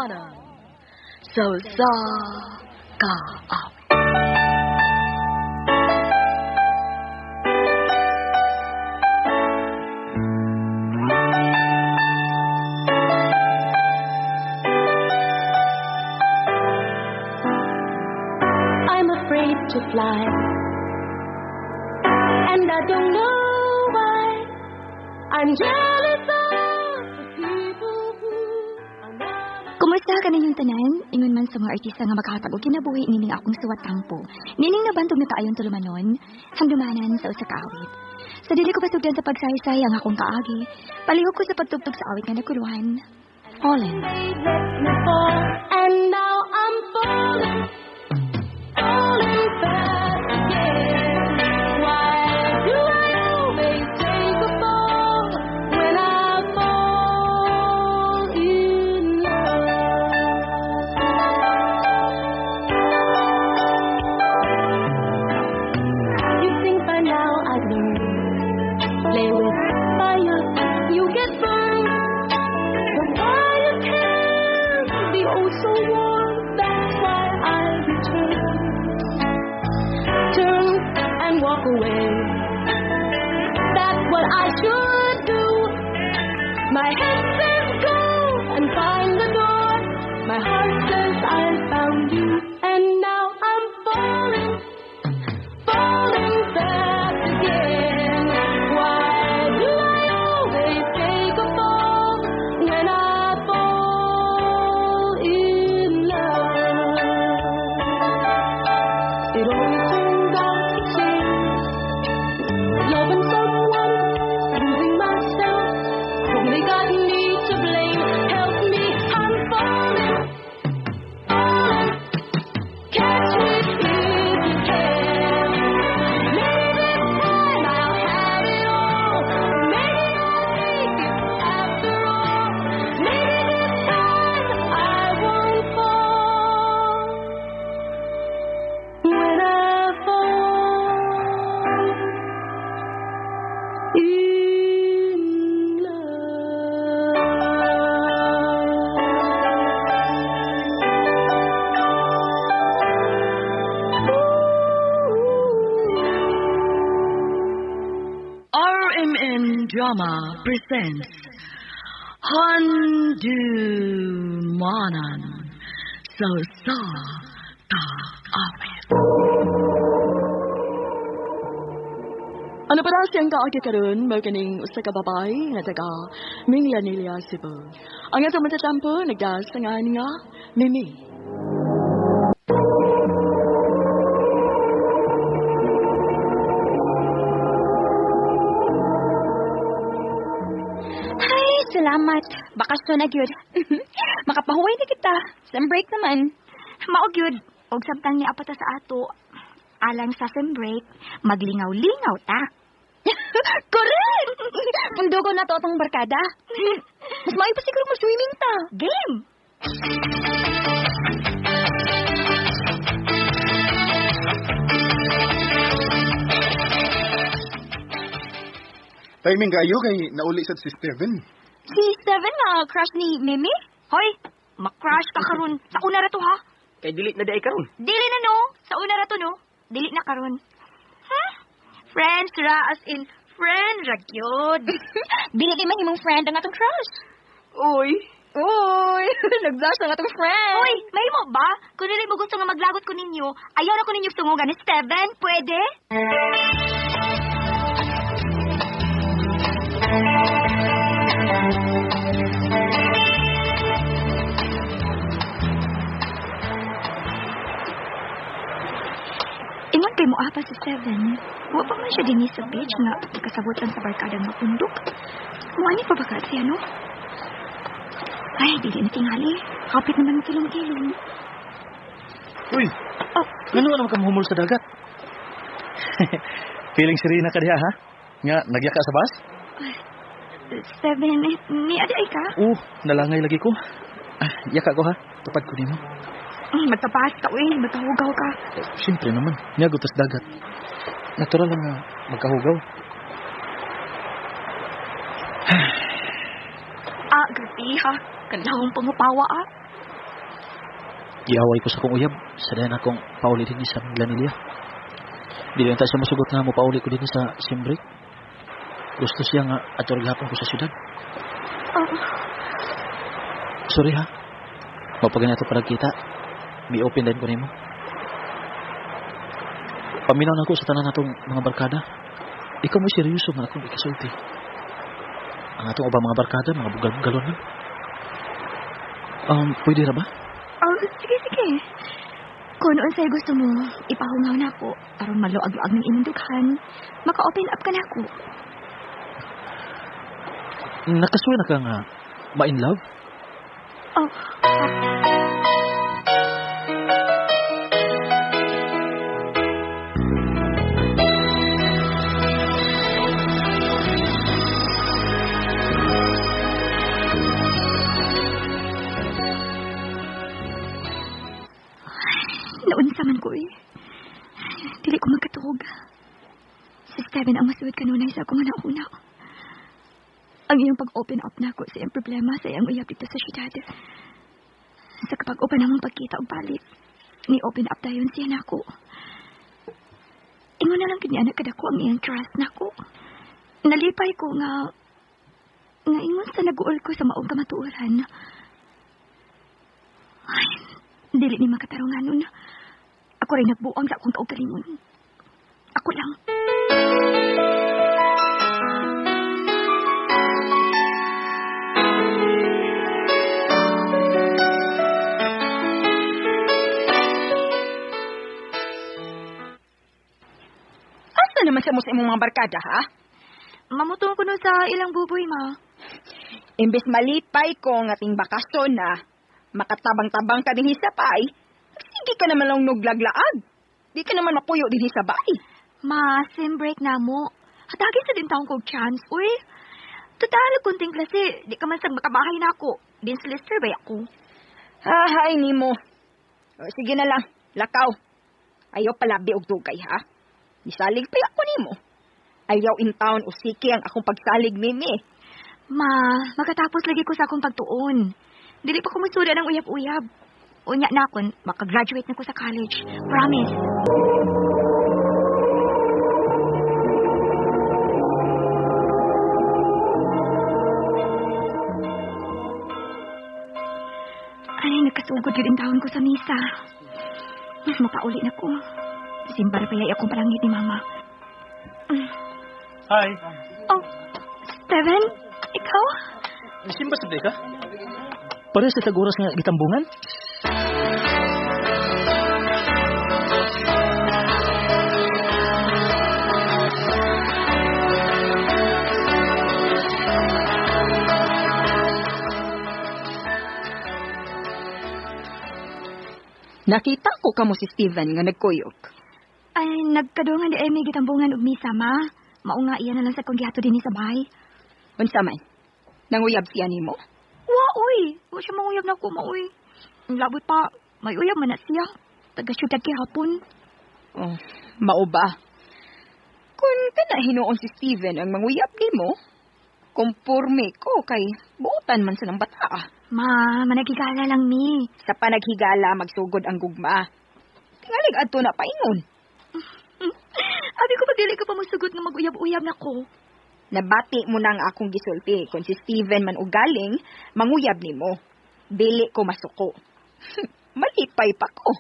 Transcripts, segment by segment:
Handumanan sa usa ka awit. I'm afraid to fly, and I don't know why. I'm jealous of the people who are not. Kumusta ka ninyong tanan? Ingon man sa mga artista nga makahatag og kinabuhi nining akong suwat tampo. Nining nabantog na kaayon tulumanon, handumanan sa usa ka awit. Sa dili ko pasugdan sa pagsaysay ang akong kaagi, palihog ko sa pagtugtog sa awit nga nagkuluhan. Fallen. They let me fall, and now I'm falling, falling fast again. Why do I always take a fall when I fall in love? You think by now I'd learn. Play with fire, you get burned. The fire can be oh so warm. That's why I return. Turn and walk away. That's what I should do. My head says go and find the door. My heart says I found you, and now I'm falling, falling fast again. Why do I always take a fall when I fall in love? It always turns out the same. Loving someone, losing myself. Only got me to blame. Help me, I'm falling, falling. Catch me if you can. Maybe this time I'll have it all. Maybe I'll make it after all. Maybe this time I won't fall. When I fall in love. RMN Drama presents Handumanan sa usa ka awit. Ano pa daw siyang kaagi karon mao kaning usa ka babae nga taga Minglanilla, Cebu. Ang atong matatampo nagdasangan nga Mimi. Ay, salamat. Bakasyon na gyud. Makapahuway na kita. Sem break naman. Mao gyud. Og samtang ni apata sa ato, alang sa sem break, maglingaw-lingaw ta. Correct! Pundugo na to atong barkada. Mas maayo pa siguro mag-swimming ta. Game! Timing kayo kay nauli sad si Steven. Si Steven na crush ni Mimi? Hoy, makrush ka karon. Sa una ra to ha. Kay dili na di ay karon. Dili na no. Sa una ra to no. Dili na karon. Ha? Friends ra as in friend ra gyud. Dili kay mahimong friend ang atong crush. Uy, Uy, nag-blush ang atong friend. Uy, mahimo ba? Kung dili mo gusto nga maglagot ko ninyo, ayaw na ko ninyo sungugan ni Steven. Pwede? Ingon kay mo apa si Steven. Wa pa man siya dinhi sa beach nga kasabutan sa barkada nga pundok. Muani pa ba ka siya, no? Ay, dili na tingali. Kapit naman ang kilong-kilong. Uy, Oh, ngano naman ka mahumol sa dagat? Feeling serena ka diha, ha? Nga, nagyaka sa bus? Steven, ni adi ay ka? Nalangay lagi ko. Ah, yaka ko ha. Tupad ko nimo. Magtapas ka, uy. Magkahugaw ka. Eh, siyempre naman, niyagot tas dagat. Natural lang nga magkahugaw. Ah, grabe ha. Kanahong pangupawa ah. Giaway ko sa kong uyab sa dayan akong pauli din sa Minglanilla. Dili ta siya masugot nga mo pauli ko din sa sem break. Gusto siya nga adto gihapon ko sa syudad. Oh. Sorry ha. Mapagani ato para kita. Mi-open din ko nimo. Paminaw na ko sa tanan natong mga barkada. Ikaw mo seryoso nga akong ikasulti. Ang atong ubang mga barkada, mga bugal-bugalon lang. Pwede ra ba? Oh, sige, sige. Kung noon sa'yo gusto mo, ipahungaw na ako. Aron maluag-luag ng imong dughan, maka-open up ka na ako. Nakasuwi na ka nga ma-in love? Oh. Naunsa man ko eh. Dili ko magkatuog. Si Steven ang masuwit kanunay sa akong una-una. Ang iyong pag-open up na ako sa iyang problema sa iyang uyab dito sa syudad. Sa kapag open among pagkita og balik, ni-open up dayon siya nako. Ingon na lang kanya nagkadako ang iyang trust nako. Nalipay ko nga ingon sa nag-uol ko sa maong kamatuoran. Ay, dili ni makatarungan nun. Ako rin nagbuang sa akong kaugalingon. Ako lang. Asa naman sa mo sa imong mga barkada, ha? Mamutong ko no sa ilang buboy, ma. Imbes malipay ko ng ating bakasyon na, makatabang-tabang ka din sa pay, sige ka naman lang nuglaglaag. Di ka naman mapuyo din sa bay. Ma, sem break na mo. Hatagin sa din taong kog chance, uy. Total, kunting klase, di ka man sag makabahay na ako. Din sa Lister bay ako. Hahay, nimo. O, sige na lang, lakaw. Ayaw palabi og dugay, ha? Nisalig pa ako nimo. Ayaw in town o siki ang akong pagsalig, Mimi. Ma, makatapos lagi ko sa akong pagtuon. Dili pa ko musuda ng uyab-uyab. Unya na akon, makagraduate na ko sa college. Promise. Ay, nagkasugod yun ang taon ko sa misa. Mas mapauli na ko. Simbar pa yay akong palangit ni Mama. Hi. Oh, Steven? Ikaw? Simba sa ka? Pares sa tag-oras nga gitambungan? Nakita ko kamo si Steven nga nagkuyog. Ay, nagkadungan di ay may gitambungan og misa, ma. Mao nga iya na lang sa kong gihato dinhi sa bahay. Unsa man? Nanguyab siya nimo? Wa, uy. Wa siya manguyab na ko, ma, uy. Ang labot pa, may uyab man na siya. Taga-syudad gihapon. Oh, mao ba? Kung kana hinuon si Steven ang manguyab nimo, kumpurme ko kay buotan man sa ng bata. Ma, managhigala lang mi. Sa panaghigala magsugod ang gugma. Tingalig adto na paingon. Abi ko pag dili ka pa musugot nga mag-uyab-uyab na ko. Nabati mo na ang akong gisulti. Kung si Steven man ugaling, manguyab nimo. Dili ko masuko. Malipay pa ko.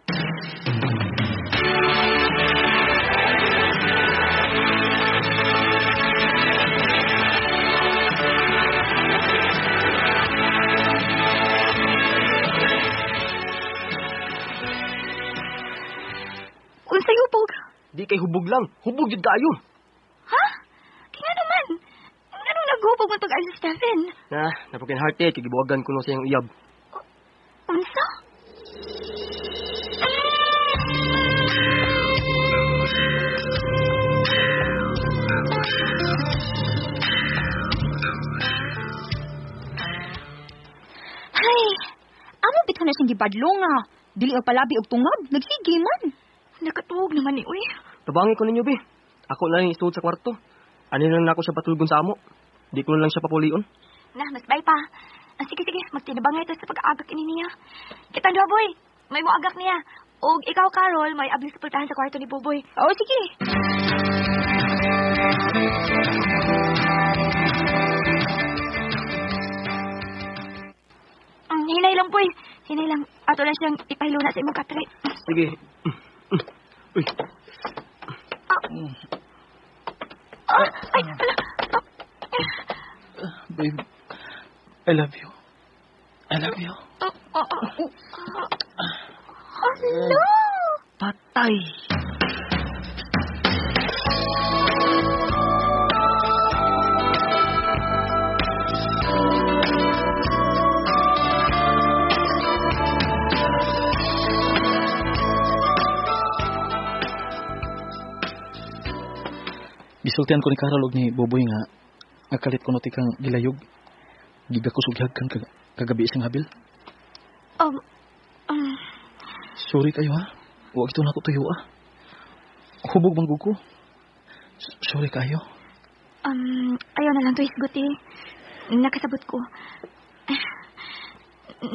Unsay hubog? Di kay hubog lang. Hubog jud kaayo. Ha? Kaya naman. Ano naghubog man pag-ayo si Stephen? Na, napukin heartache kay gibuwagan ko no sa iyang uyab. Unsa? Ay, amo bitaw na siyang gibadlo nga. Dili ang palabi og tungab, nagsige man. Nakatuog naman ni uy. Tabangi ko ninyo, be. Ako na lang isuod sa kwarto. Ano lang nako siya patulgon sa amo. Di ko na lang siya papulion. Na, mas bay pa. Ah, sige, sige. Magtinabangay ito sa pag-aagak ini niya. Kitang duha, boy. May moagak niya. Og ikaw, Carol, may abli sa pultahan sa kwarto ni Buboy. Oo, sige. Hinay lang, Boy. Hinay lang. Ato lang siyang ipahiluna sa imong katre. Sige. Uy, Ah, ay, ala. Babe, I love you. I love you. Oh, oh, oh. Hala! Patay. Gisultian ko ni Carol og ni Boboy nga nga kalit ko no tikang gilayog. Giga ko sugyag kang kagabi isang habil. Sorry kayo ha. Huwag ito na ako tuyo ah. Hubog bang ko. Sorry kayo. Ayaw na lang to isgot eh. Nakasabot ko.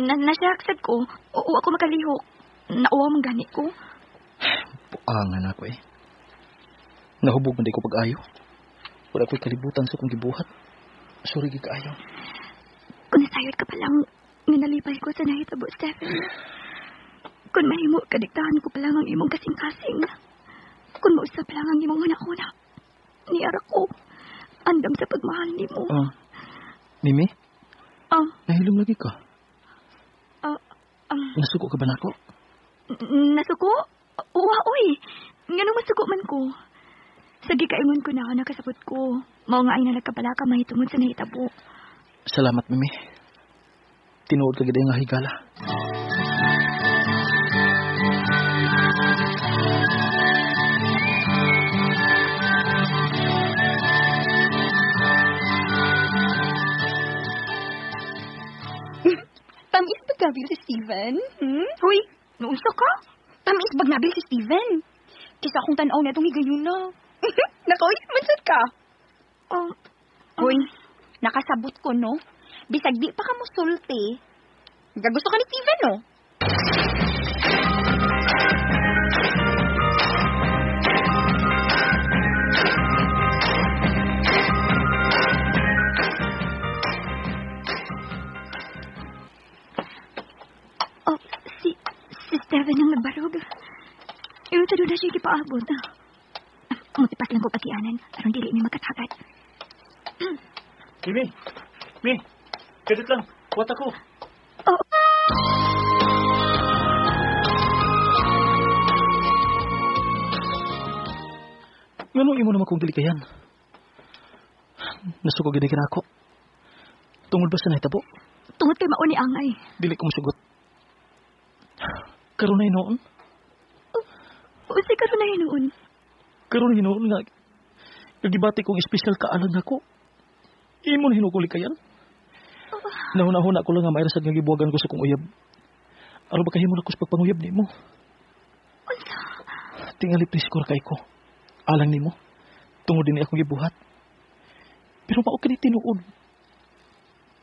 Nasyaksad ko. Oo, ako makalihok. Nauwa man gani ko. Puangan ako eh. Nahubog man di ko pag-ayo. Wala ko'y kalibutan sa kong gibuhat. Sorry gid kaayo. Kung nasayod ka pa lang, nga nalipay ko sa nahitabo, Stephen. Kung mahimo, kadiktahan ko pa lang ang imong kasing-kasing. Kung mausap lang ang imong huna-huna. Niara ko, andam sa pagmahal nimo. Mimi? Ah. Nahilom lagi ka? Nasuko ka ba nako? Nasuko? Uwa, uy. Nganong masuko man ko? Sa gikaingon ko na nakasabot ko. Mao nga ay nalagkabala ka mahitungod sa nahitabo. Salamat, Mimi. Tinuod ka gid nga higala. Tamis ba gabil si Steven? Hmm? Uy, naunsa ka? Tamis ba nabil si Steven? Kisa akong tanaw na itong higayon na. Nakauy, mansad ka. Uy, nakasabot ko, no? Bisag di pa ka musulti. Gagusto ka ni Steven, no? Oh, si Steven ang nagbarog. Iyo sa doon na siya ipaabot. Mutipas lang ko pag-ianan, aron dili niya magkatagat. Mimi! Mi! Kadit lang! Kuwat ako! Oh. Nganong imo naman kong gilikayan? Nasuko gid ka nako. Tungod ba sa nahitabo? Tungod kay mao ni Angay. Dili ko mosugot. Karon na hinuon. Unsay karon na hinuon? Karon na hinuon nga gibati kong espesyal kaalang nako. Imo na hinuon ko likayan. Nahuna-huna ko lang nga maira sad nga gibuwagan ko sa kong uyab. Aron ba kahimo na ko sa pagpanguyab nimo? Unsa? Tingali presko ra kay ko. Alang nimo. Tungod din akong gibuhat. Pero mao kini tinuod.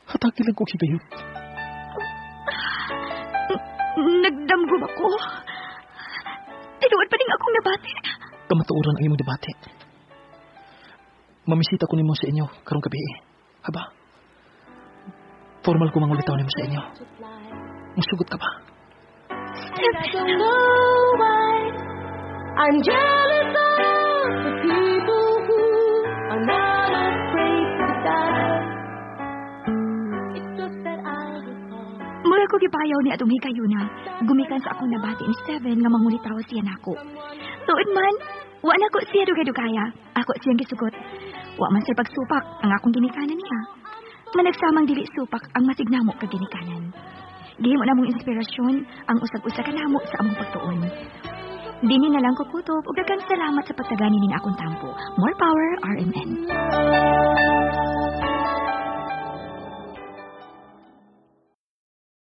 Hatagi lang ko higayon. Nagdamgom ako. Tinuod pa ning akong nabati. Kamatuoran ang imong debate. Mamisita ko nimo sa inyo karong gabi. Haba. Formal ko mangulitaw nimo sa inyo. Musugot ka ba? And I don't know why I'm jealous of the people who are not afraid to die. It's just that I recall. Mura ko gipayaw ni atong higayuna. Gumikan sa akong nabati ni Steven nga mangulitaw siya nako. Tuod man, wa na ko siya dugay-dugaya. Ako siyang gisugot. Wa man siya pagsupak ang akong ginikanan niya. Nga nagsamang dili supak ang masignamo kag ginikanan. Gihimo namong inspirasyon ang usag-usa ka namo sa among pagtuon. Dini na lang ko kutob ug daghang salamat sa pagtagani ning akong tampo. More power, RMN.